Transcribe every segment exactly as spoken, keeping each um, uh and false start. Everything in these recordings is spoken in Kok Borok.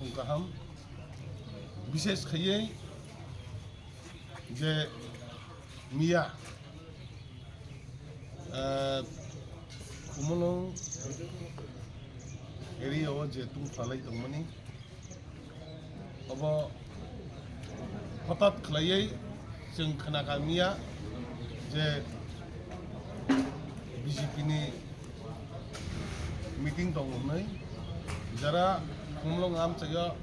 Kaham, bishesh khaiwi je miya, ah, Khumulwng area o je tungphalai tongmani, obo hotat khlaiwi chwng khna kha miya je B J P ni meeting tongo hwnwi, jara Khumulwng amchaio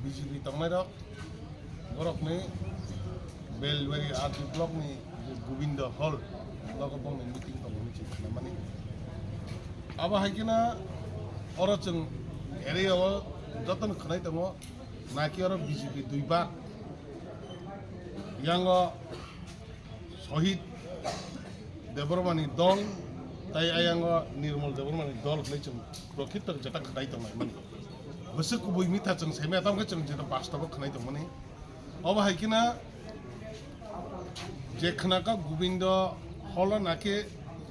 B J P tongnairok, borokni Belbari R D block ni Govinda Hall, nogo bongni meeting tongo hwnwi chwng khnamani. Abo hai kheno oro chwng area o jotono khwnai tongo, naki oro B J P dui bar, yango Sohit Debbarmani dol, tai ayango Nirmal Debbarmani dol hwnwi chwng prokhito jeta khnai tongnai mani. Bwswk kubui mitha chwng saimaya, tamo khe chwng jeta bastabo khnai tongmani. Obo hai kheno je khna kha Govinda Hall o naki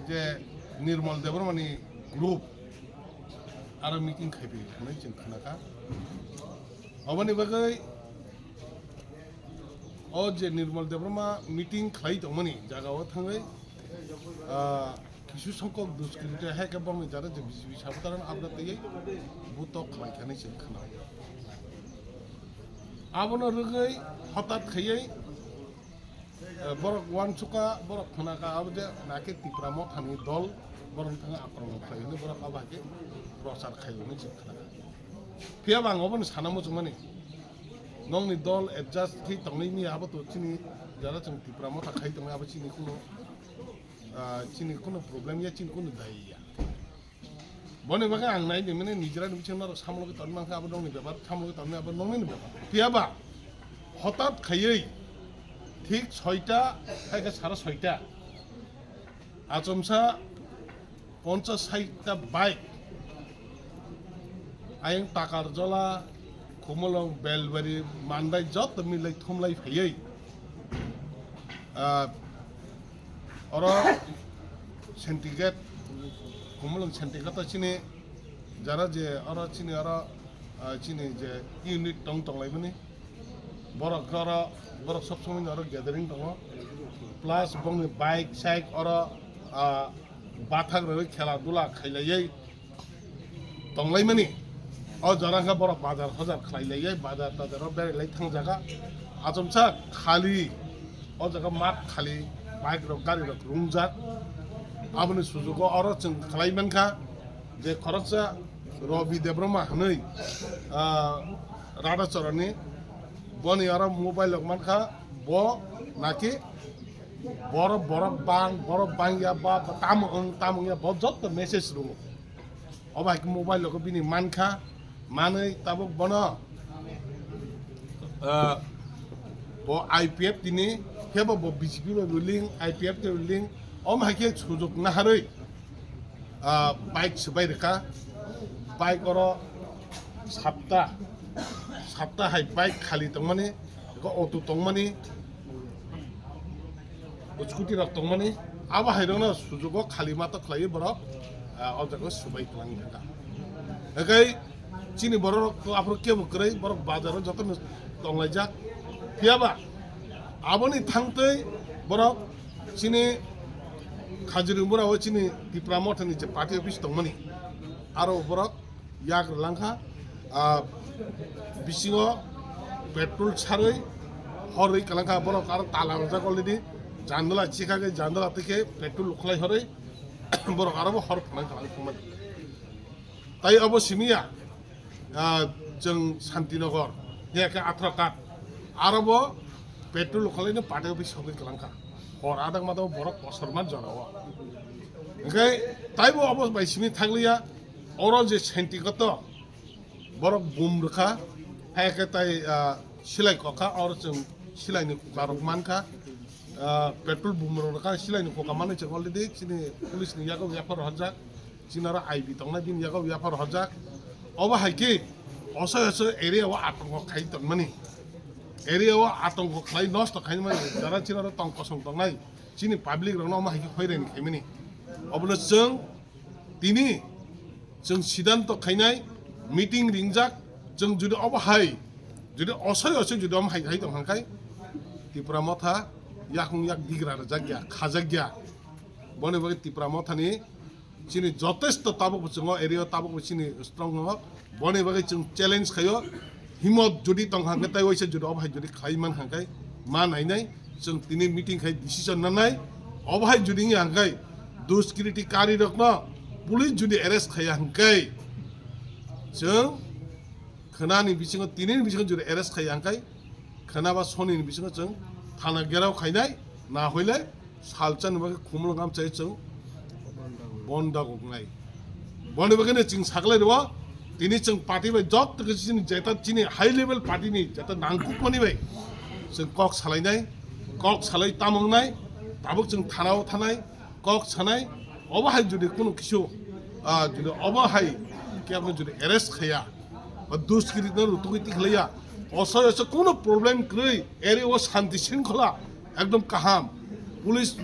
je Nirmal Debbarmani group aro meeting khaiphai hwnwi chwng khna kha. Oboni bagwi o je Nirmal Debbarma meeting khlai tongmani jaga o thangwi, ah, kisu songkok duskriti hai khe bongni jara je B J P sabotaran abra twiwi butok khlai kha hinwi chwng khna. Abono rwgwi hotat khaiwi, eh, borok uansukha, borok khna kha abo je naki Tipra Mothani dol borokni thangwi akromon khlai hwnwi borok abo hai khe prochar khai hwnwi chwng khna kha. Phiya bo ang obono sana muchungmani, nokni dol adjust khe tongwi miya abo to chini jara chwng Tipra Motha khai tongwi abo chini kuno, ah, chini kuno problem ya, chini kuno dayi ya. Boni bagwi ang nai di mane nijera ni bisingo norok samlogi tonwi mankha, abo nokni bepar, samlogi tonwi abo nokni bepar. Phiya ba hotat khaiwi thik soita hai khe sara soita achomsa ponchas saita bike ayang Takarjola, Khumulwng, Belbari, Mandai joto milai thumlai phaiwi, ah, oro Sentigate, Khumulwng Sentigate o chini jara je oro chini oro, ah, chini je unit tong tonglaimani, borok oro, borok sob somoi oro gathering tongo, plus bongni bike sike oro, ah, bathak rwi khela dula khailaiwi tonglaimani. O jora khe borok bazar hojar khlai laiyai, bazar tazar o berai lai thangjaga. Achomsa khali o jaga mat khali bike rok, gari rok rungjak. Aboni sujugo oro chwng khlai mankha je khoroksa Robi Debbarma hwnwi, ah, Radachorani, boni oro mobile rok mankha, bo naki borok, borok bang, borok bang ya ba, ba tamo wng, tamo wng ya, bo joto message rwo. Obo hai khe mobile logo bini mankha, manwi tabuk bono, ah, bo I P F T ni, phebo bo B J P bai bo link, I P F T bai bo link, omo hai khe sujok naharwi, ah, bike swbai rwkha, bike oro sapta, sapta hai bike khali tongmani, eko auto tongmani, scooty rok tongmani, abo hai rokno sujugo khali mato khlaiwi borok, ah, o jaga swbai kwlangwi thangkha. Hinkhe chini borok rok to aphuru kebo kwrwi, borok bazaro jotono tonglaijak. Phiyaba aboni thangtwi borok chini Khajuri Mura o chini Tipra Mothani je party office tongmani, aro borok yak rwlangkha, ah, bisingo petrol sarwi horwi kwlangkha, borok aro tala rwjak already, jandala chikhagwi jandala twi khe petrol khlai horwi borok aro bo hor phwnang kwlangkha. Tai obo simiya, ah, chwng Santinagar, ya khe Athrakat, aro bo petrol khwlaino party office sogwi kwlangkha. Hor adang madao borok kosorma jorao. Hinkhe taibo obo bai simi thakliya, oro je Santinagar to, borok bum rwkha, hai khe tai, ah, silai kokha, oro chwng silaini kokha rok mankha, ah, petrol bum rok rwkha, silaini kokha manwi chwng already chini police ni yago F I R horjak, chini oro I B tongnai bini yago F I R horjak, obo hai khe osoi osoi area o atongko khai tongmani, area o atongko khlai nosto khaimani, jara chini oro tong kosong tongnai chini public rokno omo hai khe hoiraini khaimani, obono chwng Tini chwng sidanto khainai, meeting ringjak, Chwng jodi obo hai, jodi osoi osoi jodi omo hai khai tong hangkai, Tipra Motha yakung yak digra rwjak ya, khajak ya. Boni bagwi Tipra Mothani chini jotesto tabuk bo chwngo area o tabuk bo chini strong no. Boni bagwi chwng challenge khaio. Himot jodi tong hangkhe tai waisa jodi obo hai jodi khlai man hangkai ma nainai. Chwng tini meeting khai decision nanai. Obo hai jodi wngya hangkai duskiriti kari rokno police jodi arrest khaiya hangkai chwng khwnani bisingo, tinini bisingo jodi arrest khaiya hangkai khwnaba sonini bisingo chwng thana gherao khainai, na hoile salchani bagwi khumulwng amchai chwng bonda goknai. Boni bagwino chwng saklai rwo, tini chwng party bai joto khe chini jeta chini high level party ni jeta nangkukmani bai chwng kok salainai, kok salai tamungnai, tabuk chwng thanao thanai, kok sanai, obo hai jodi kunu kisu, ah, jodi obo hai kebo jodi arrest khaiya, ba duskiriti no rutugwi tikhlaiya, osoi osoi kunu problem kwrwi, area o shanti shringkhola ekdom kaham, police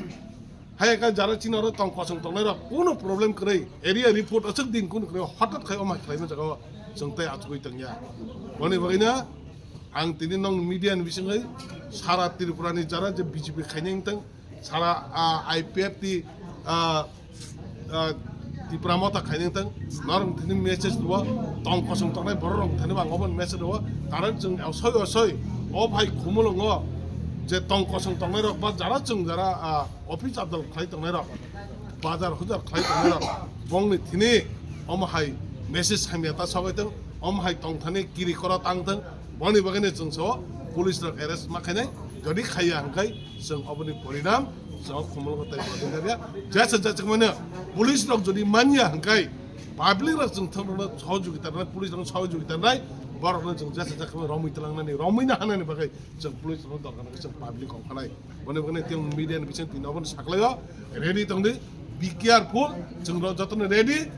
hai ka jara chini oro tong kosong tongnai rok kunu problem kwrwi, area report aswk din kunu kwrwi, hothat khai omo hai khlaima jaga o chwng tei achugwi tongya. Boni bagwino ang tini nong media ni bisingwi sara Tripura ni jara je B J P khainai wngtong, sara, ah, I P F T, ah, ah, Tipra Motha khainai wngtong, norok thani message rwo, tong kosong tongnai borok rok thani bo ang obo message rwo, karon chwng osoi osoi o phai khumulwngo je tong kosong tongnai rok ba jara chwng jara, ah, office adol khlai tongnai rok, bazar hujar khlai tongnai rok, bongni thini omo hai message hamya ta sogwi tong, omo hai tong thani kiri koro tang tong, boni bagwino chwng so police rok arrest ma khainai, jodi khaiya hwnkhe chwng oboni porinam chwng khumulgo tai bodinarya. Jesa jesa mane police rok jodi manya hwnkhe public rok chwng thangno sohojogita rwnai, police rok sohojogita rwnai, borokno chwng jesa jesa romwi tlangnani, romwi na hanani bagwi chwng police rok dorkar khe chwng public kok phanai. Boni bagwino tei media ni bising tini obono saklaio, ready tongdi, be careful, chwng rok jotono ready,